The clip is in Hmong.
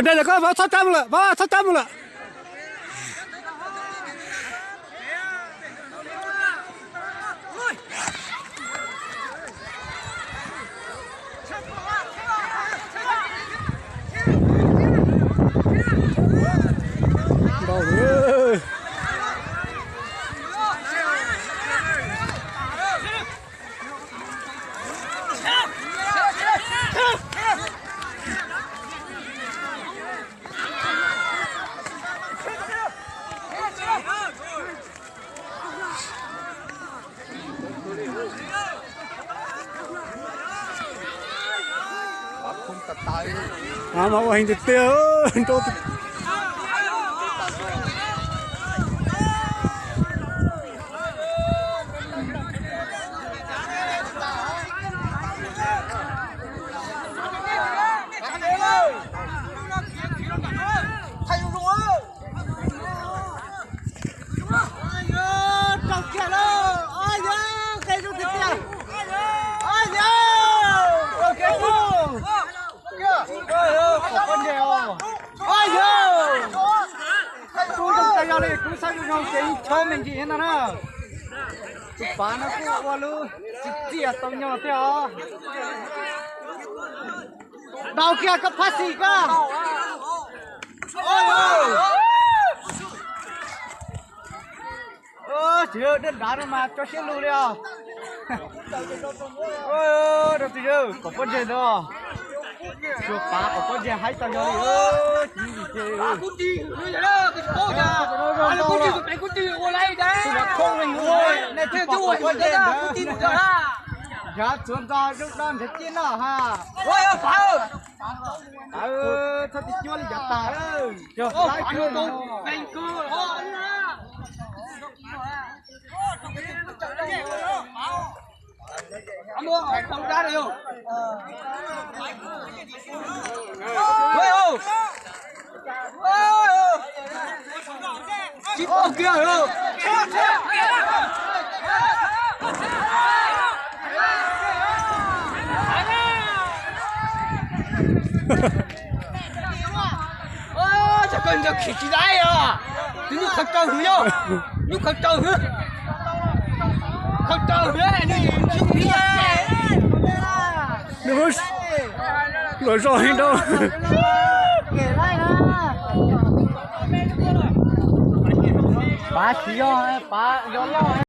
Ntej lawm, koj Vauv txhob cab mus lawm, Vauv txhob cab mus lawm. Mas ua heev tiag tiag. Kuv zoo tag yog li, kuv saib zoo zoo ces ib chob me ntsis no na. Tus pav no kuj ua lub txiv txiaj tau nyog thiab os. Ntaus kiag koj phab xis koj. Tsis, dej nrad no mas tso siab lug li os. Rau tus yawg kom pob ntseg ntawd, tsuas pav kom pob ntseg haib tau yog li. Tsis, nej tsis pom pob ntseg ntawd, nrad tsuav ntxog zoo do nrhiav ciaj noj ha. Txhob tsis cuab li cov tas. Koj khim tsis dai os. Tus nyuj qhov raws hwv yog, nyuj qhov raws hwv, qhov raws hwv nws yog tsis qhia. Nws muab luam zog heev rau. Pav tsis yog, pav yog loj.